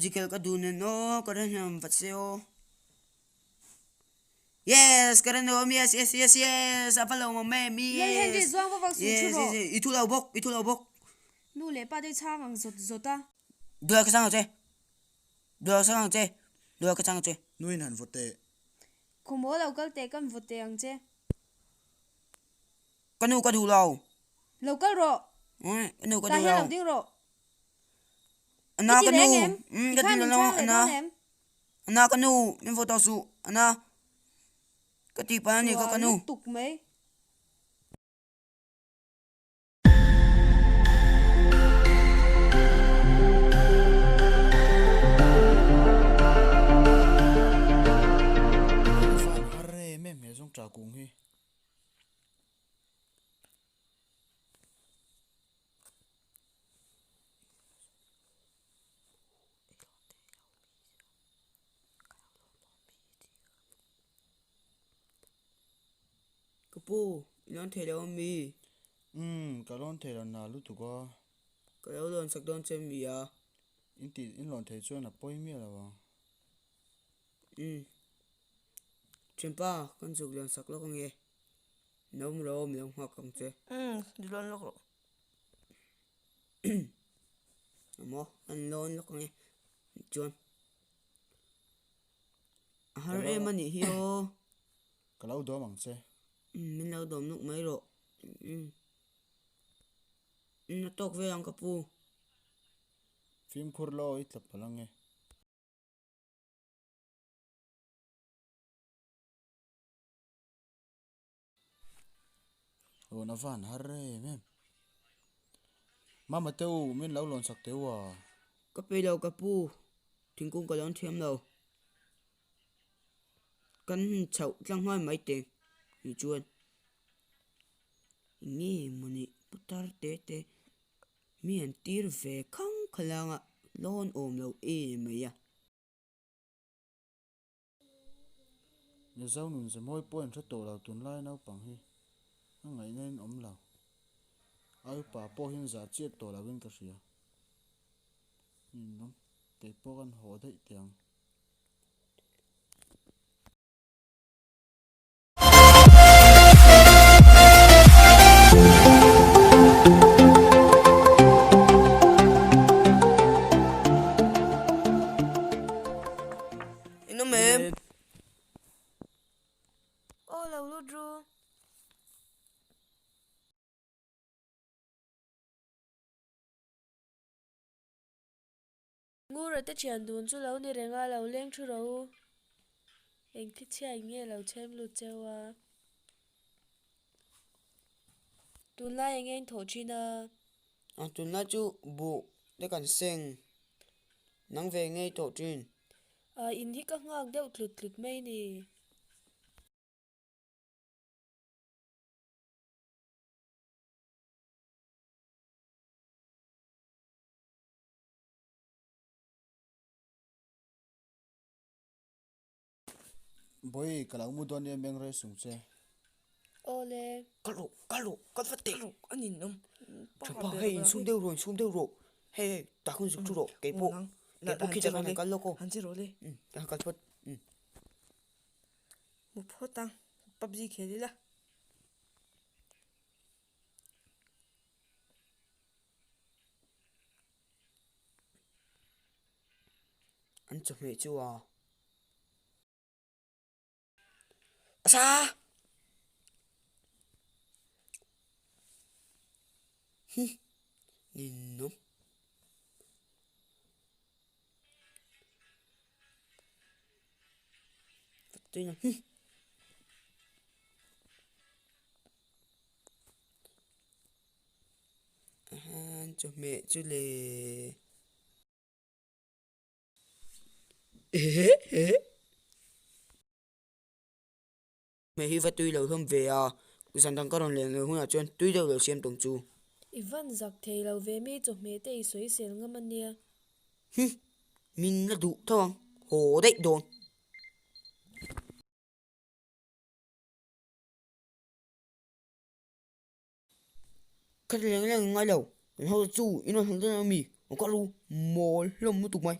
PUBG khel ka duh nen aw ka ren vat se aw. Yes ka ren awm yes yes yes yes a va lo awm em Lal Henry yes zuang va vak suh thu yes rawh. yes i thu lo bawk i thu lo bawk. Nu leh pa te chhang ang zawt zawt a. Duai ka chhang ang che duai ka chhang ang che duai ka chhang ang che. Nuin han vaw teh. Khawmaw lo kal teh kan vaw teh ang che. Ka nu ka duh lo. Lo kal rawh. Ka nu ka Tah duh hian lo. lo ding rawh. Ana I ti ka leh nu. em? Umm Ti ka ti khan lo min lo chhang leh ana. dawn em? Ana ka nu min vaw tawh suh. Ana ka tih palh ani ka ka Sual nu. lutuk mai. Van har em em he zawng ṭah kung hi. Ka pu, i lawn thei lo a mi? Umm, ka lawn thei lo na lutuk a. Ka lo lawn sak dawn che mi a? In tih in lawn thei chuan a pawi miah lo ang. Umm, thianpa kan zuk lawn sak lawk ange. Naum ro min lo nghak ang che. Umm, i lawn lawk rawh. Emaw, kan lawn lawk ange. Chuan a har em a nih hi aw. Ka lo dawm ang che. Umm, min lo dawm nuk mai rawh. Umm, a tawk vel ang ka pu. Fimkhur law i tla palh ange. Rawn a van har em em. Mama te u, min lo lawn sak teh u a. Ka pe lo ka pu, thingkung ka lawn thiam lo. Kan chhoh tlang nghal mai teh ni chuan enge mawni putar te te mi an tir ve khang khalanga lawn awm lo em mai a. Mizo nun ze mawi pawh in hre tawh lo tunlai naupang hi a ngaihna in awm lo. A upa pawh hian zah chiah tawh lo in ka hria. Ninawm kei pawh kan haw daih teh ang. In awm em? Aw lo lut ru. Ngura te thian dun chu lo ni reng a, lo leng thu rawh u. Eng thi chhiat nge lo chhem lut cheu a. Tunlai eng eng thawh thin a? A tunlai chu buh te kan seng nang ve ngei tawh thin. A in hi ka nghak deuh tlut tlut mai ni. Bawi, ka lo mu dawn nia meng rei sung che. Awle. Kal rawh, kal rawh, kal vat teh. A nin awm. Tha pa, hei insum deuh rawh, insum deuh rawh. Hei hei, tah khan zuk thu rawh, kei pawh. Kei pawh khi takah han kal lawk aw. Han che rawh le. Umm, han kal phawt. Umm. Mu phawt ang, PUBG khel ila. An chawhmeh chu a sa hi ninawm hi. Chawhmeh chu le Hmeh hi va tui lo hlawm ve a, zan dang ka rawn len leh hunah chuan tui deuh lo siam tawng chu. I van zak thei lo ve mi chawhmeh te i sawi sel ngam a nia. Hi, min la duh tho ang, haw daih dawn. Kha leng leng ngai lo, an ho chu in rawn hlang dawn a mi, an kal u mawl hlawm lutuk mai.